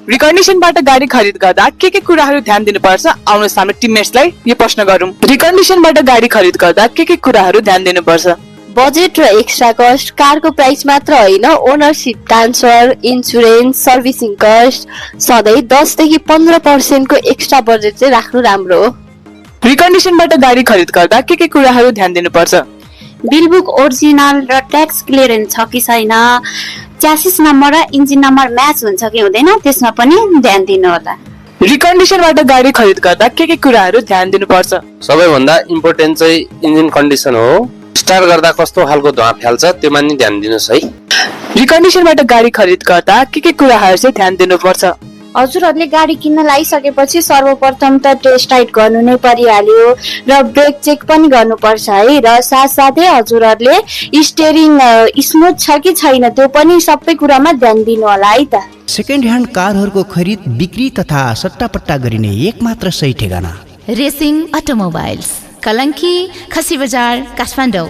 रिकन्डिसनबाट गाडी खरिद गर्दा के कुराहरू ध्यान दिनुपर्छ? आउनुहोस् हाम्रो टिममेट्सलाई यो प्रश्न गरौँ। रिकन्डिसनबाट गाडी खरिद गर्दा के कुराहरू ध्यान दिनुपर्छ? बजेट र एक्स्ट्रा कस्ट, कारको प्राइस मात्र होइन, ownership transfer, insurance, servicing cost, सधैँ 10 देखि 15% को एक्स्ट्रा बजेट चाहिँ राख्नु राम्रो हो। रिकन्डिसनबाट गाडी खरिद गर्दा के कुराहरू ध्यान दिनुपर्छ? बिल बुक ओरिजिनल र ट्याक्स क्लियरेन्स छ कि छैन, च्यासिस नम्बर र इन्जिन नम्बर म्याच हुन्छ कि हुँदैन त्यसमा पनि ध्यान दिनु होला। रिकन्डिसनबाट गाडी खरिद गर्दा के कुराहरू ध्यान दिनुपर्छ? सबैभन्दा इम्पोर्टेन्ट चाहिँ इन्जिन कन्डिसन हो। स्टार्ट गर्दा कस्तो खालको धुवा फाल्छ त्योमा नि ध्यान दिनुहोस् है। रिकन्डिसनबाट गाडी खरिद गर्दा के कुराहरू चाहिँ ध्यान दिनुपर्छ? हजुरहरूले गाडी किन्न लागिसकेपछि सर्वप्रथम त टेस्ट राइड गर्नु नै परिहाल्यो र ब्रेक चेक पनि गर्नुपर्छ है, र साथसाथै हजुरहरूले स्टेरिङ स्मुथ छ कि छैन त्यो पनि सबै कुरामा ध्यान दिनु होला है त। सेकेन्ड ह्यान्ड कारहरूको खरिद, बिक्री तथा सट्टापट्टा गरिने एक मात्र सही ठेगाना रेसिङ अटोमोबाइल्स, कलङ्की, खसी बजार, काठमाडौँ।